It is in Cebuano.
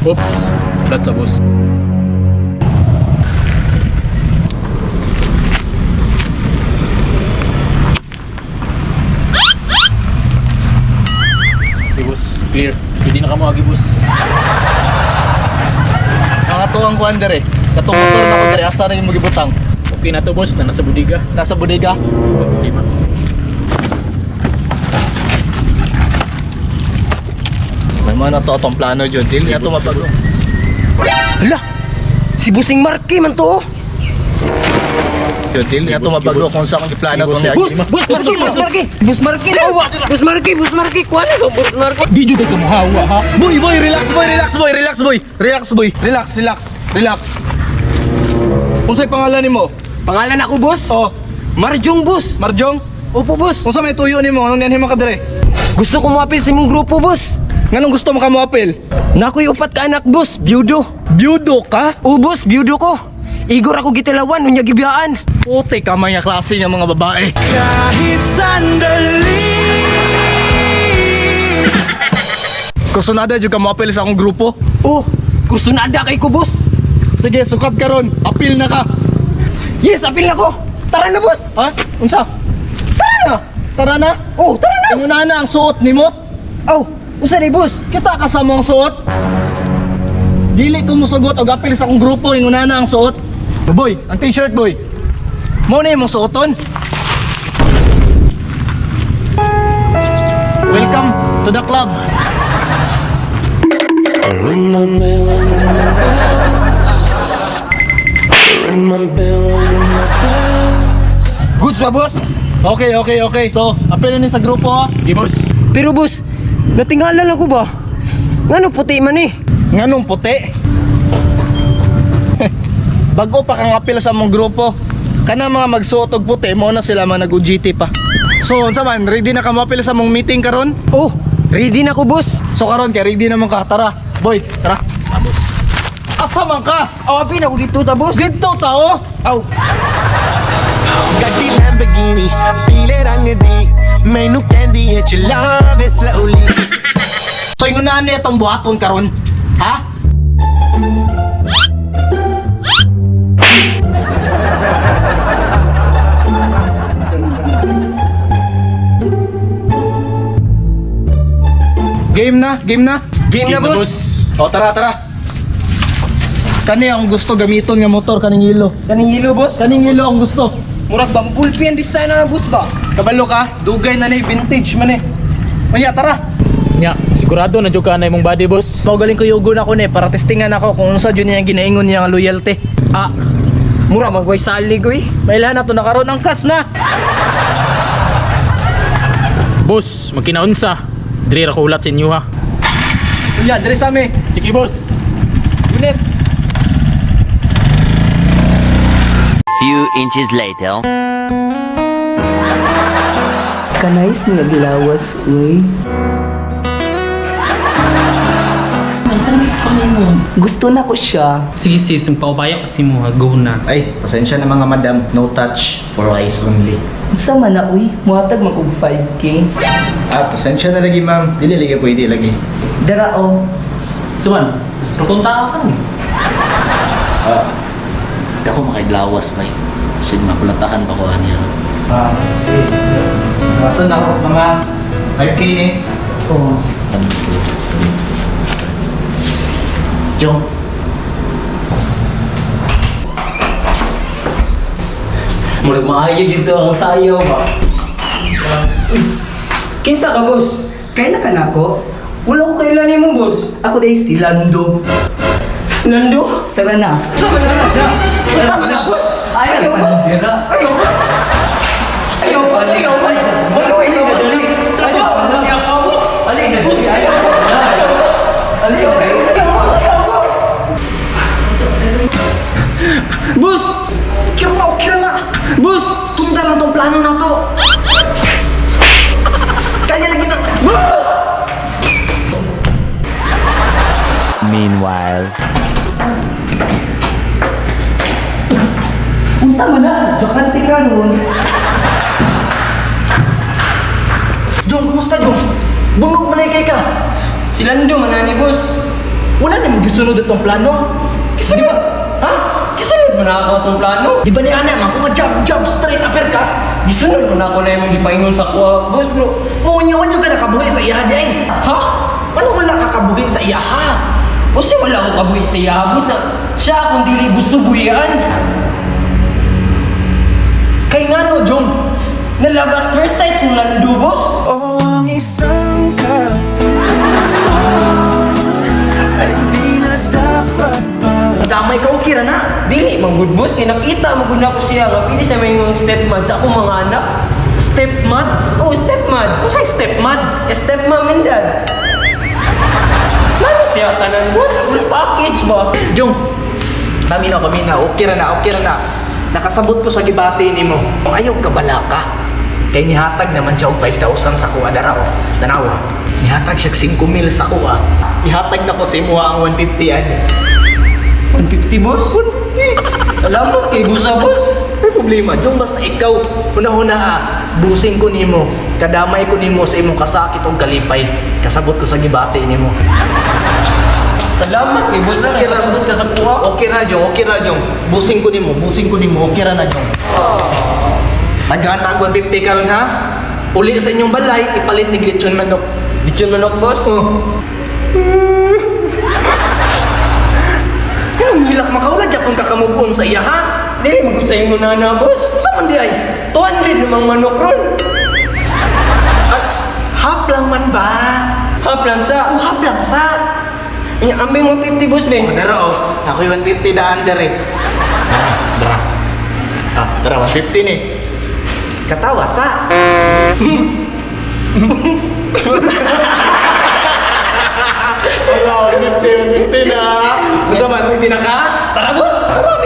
Oops, flat sa boss. Okay, boss. Clear. Pwede na ka mo, agi, boss. Ang ato ang kuan dere. Katong motor na ko dere asa ra yung magibutang? Okay na to, boss. Na nasa bodega. Nasa bodega. Di ba? May mga na to atong plano jud. Dili na to mabago. Hala! Si Busing Marky man to oh. Jud dili na to Sige, boss, mabago boss. kung sa akong giplano Sige, to niya. Bus, Bus Marky, Bus Marky! Bus Marky, oh, Bus Marky, Bus Marky, kuha na ko, Bus Marky! Di jud kay kamuhawa, ha? Boy, boy, relax boy, relax boy, relax boy. Relax boy, relax, relax, relax. Unsay pangalan nimo? Pangalan ako, boss? Oh, Marjong, boss! Marjong. Opo, boss! Unsa may tuyo nimo? Anong niyan ka dere? Gusto ko muapil sa imong grupo, boss! Nganong gusto mo ka moapil? Nakoy upat ka anak, boss! Byudo! Byudo ka? O, boss, byudo ko! Igor ako gitilawan, unya gibiyaan! Puti ka mga klase ng mga babae. Kahit sandali. Kusunada jud ka moapil sa akong grupo. Oh, kursunada kay ko, boss! Sige, sukat karon. Apil na ka. Yes, apil na ko! Tara na, boss! Ha? Unsa? Tara na! Tara na. Oh, tara na! Inguna na ang suot nimo. Oh, usa ni boss? Kita ka sa mong suot. Dili ko musugot og apil sa akong grupo inguna na ang suot. Boy, ang t-shirt boy. Mo na imong suoton. Welcome to the club. Goods ba, boss? Okay. So, apil na ni sa grupo ha. Sige, boss. Pero boss, natingala lang ko ba? Ngano puti man eh? Nganong puti? Bago pa kang apil sa mong grupo. Kana mga magsuot og puti mo na sila mga nag-UGT pa. So, unsa man, ready na ka moapil sa mong meeting karon? Oh, ready na ko, boss. So karon kay ready na man ka, tara. Boy, tara. Ah, boss. Asa man ka? Oh, apil na ko dito ta, boss. Dito ta oh. Aw, ਗੱਡੀ ਲੈਂਬਗੀਨੀ ਪੀਲੇ ਰੰਗ ਦੀ ਮੈਨੂੰ ਕਹਿੰਦੀ ਏ ਚਲਾਵੇ slowly. So ingunahan niya itong buhaton karon. Ha? Game na, game na. game na, boss. O tara, tara. Kani ang gusto gamiton nga motor kaning ilo. Kaning hilo, boss. Kaning ilo ang gusto. Murag bang pulpi ang design na boss ba? Kabalo ka, dugay na ni vintage man eh. Unya, tara. Nya, sigurado na jud ka na imong body, boss. Mao galing ko yugo na ko ni para testingan ako kung unsa jud niya ang ginaingon niya nga loyalty. Ah, mura magway salig oy. Mailahan na to nakaron ang kas na. Boss, magkinaunsa. Diri ra ko ulat sa inyo, ha. Unya, diri sa mi. Sige, boss. Unit. Few inches later. Kanais nga gilawas, uy. Gusto na ko siya. Sige sis, paubaya ko si mo ha, go na. Ay, pasensya na mga madam. No touch for eyes only. Unsa man na, uy? Muhatag man og 5K. Ah, pasensya na lagi ma'am. Dili lagi pwede lagi. Dara o. Suman, mas rukunta ka ni. Ah, di ako makiglawas bay. Kasi makulatahan pa ko ani. Ah, sige. Ato na ako mga 5K eh. Oh. Jong. Murag maayo dito ang sayo ba. Uy, kinsa ka, boss? Kaya na ka nako? Wala ko kailan nimo, boss. Ako dahil si Lando. Lando? Tara na. Sa man na? Sa man na, boss? Ayaw, boss. Ayaw, boss. Ayaw, boss. Ayaw, boss. Ayaw, ayaw, boss. Ayaw, ayaw, boss. Ayaw, boss. Ayaw, boss. Boss! Kira, kira! Boss! Sundan lang tong plano na to. Kaya lagi na. Boss! Meanwhile. Unsa man na? Jakante ka nun. Jong, kumusta, Jong? Bungog man kay ka. Si Lando man ni boss. Wala na mo gisunod atong plano. Gisunod? Ha? Gisunod mo na ako atong plano. Di ba ni ana nga kung jab jab straight upper ka? Gisunod mo na ako na imong gipaingon sa kuha, boss, bro. Unya wanyo ka nakabuhi sa iyaha di ay. Ha? Ano wala ka kabuhi sa iyaha? Kasi wala ko kabuhi sa iya, boss, na siya akong dili gusto buhian. Kay ngano, Jong? Na-love at first sight kong lando, boss. O ang isang katulad ay di na dapat pa. Damay ka, okay ra na. Dili man good, boss, kay nakita mo gud nako siya nga pili siya may mga stepmom sa akong mga anak. Stepmom? Oh, stepmom. Unsay stepmom? Stepmom and dad. Lalo siya tanan, boss. Full package ba? Jong, paminaw, paminaw. Okay ra na, okay ra na. Nakasabot ko sa gibati nimo. Ayaw ka balaka. Kay nihatag naman siya og 5,000 sa kuha dara oh. Tanawa. Nihatag siya 5,000 sa kuha. Ihatag na ko sa imuha ang 150 ani. 150, boss? 150. Salamat kay Busa, boss. May problema, Jong, basta ikaw, huna-huna ah, busing ko nimo, kadamay ko nimo sa imong kasakit o kalipay. Kasabot ko sa gibati nimo. Salamat kay Busa. Okay ra. Nakasabot ka sa kuha. Okay ra, Jong, okay ra, Jong. Busing ko nimo, okay ra na, Jong. Taghan tag 150 karon ha. Uli sa inyong balay, ipalit ni lechon manok. Lechon manok, boss. Oh. Kanang hilak makaulad yapon ka kamubon sa iya ha. Dili man gud sa imong nana, boss. Sa man di ay? 200 namang manok ron. Ah, half lang man ba? Half lang sa. Oh, half lang sa. Unya, ambing 150, boss, ben. Oh, dara oh. Ako yung 150 daan dere. Ah, dara. Ah, dara 150 ni. Katawa sa. Wala, 150, 150 na. Unsa man, 150 na ka? Tara, boss. Tara.